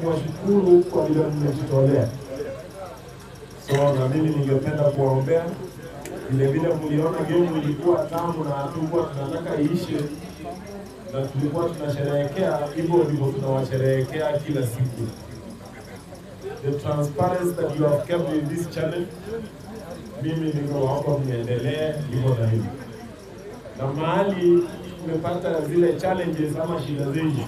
kuwashukuru kwa vile mmejitolea. So na mimi ningependa kuwaombea. Vile vile mliona game ilikuwa tamu na hatukuwa tunataka iishe, na tulikuwa tunasherehekea, hivyo ndivyo tunawasherehekea kila siku. The transparency that you have kept in this channel, mimi ningewaomba mniendelee hivyo na hivyo. Na mahali tumepata zile challenges ama shida zenyu,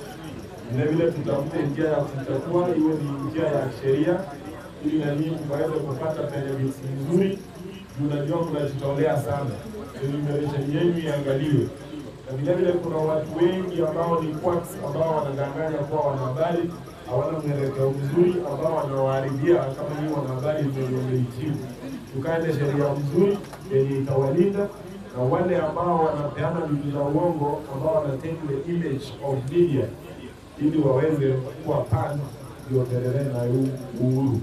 vile vile tutafute njia ya kutatua, iwe ni njia ya sheria, ili na nyinyi mkaweze kupata benefits nzuri. Unajua mnajitolea sana, remuneration yenu iangaliwe. Na vile vile kuna watu wengi ambao ni quacks, ambao wanadanganya kuwa wanahabari, hawana mwelekeo mzuri, ambao wanawaharibia kama ni wanahabari ndio wamehitimu. Tukae na sheria mzuri yenye itawalinda, na wale ambao wanapeana vitu za uongo, ambao wana take the image of media ili waweze kuwa pan, ndio tuendelee na uhuru.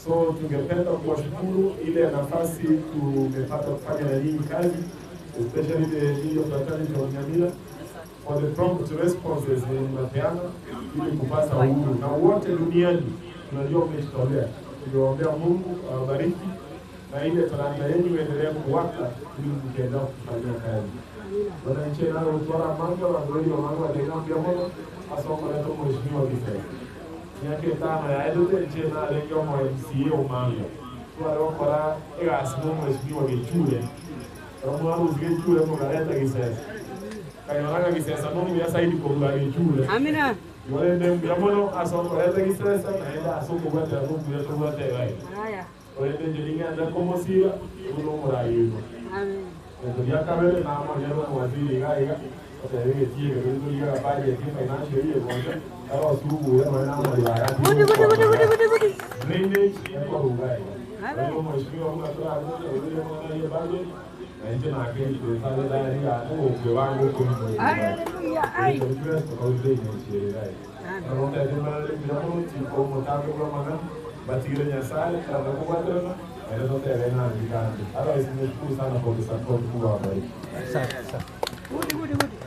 So tungependa kuwashukuru ile nafasi tumepata kufanya na nyinyi kazi, especially the media fraternity of Nyamira for the prompt responses mnapeana ili kupata uhuru. Na wote duniani tunajua mmejitolea. Tungeombea Mungu awabariki na ile talanta yenu iendelee kuwaka ili mkiendelea kufanyia kazi. Wananchi nao utwara manga wa manga wa mono asomo leto mheshimiwa Kisesa. Miaka 5 ya edote nche na lengo mwa MCA Omanga. Twara egasi no mheshimiwa Gichure. Ramwa Gichure mugareta Kisesa. Kayonaka Kisesa no mya saidi kwa Gichure. Amina. Yole ndem mono asomo leta Kisesa naenda asomo kwa no mya tobwate gai. Haya. Orende jelinga nda komosira uno murayigo. Amen. Ndio kabele na amanyero waziri gaiga. Otere tie que yo budget financial year bonja. Aro subu ya maana mali ya. Gudi gudi gudi gudi gudi gudi. Drainage ya kwa rugai. Ndio mheshimiwa kuna toa moja ule mwana hiyo budget na nje na akili kwa sasa ndani ya kwa wangu kwa. Hallelujah. Ai. Kwa gai. Naomba jamani bila mtu kwa mtako kwa maana batigire Nyasaye kana kwa tena na ndio tena na ndikande. Otherwise nimeshukuru sana kwa support kubwa hapa. Asante. Gudi gudi gudi.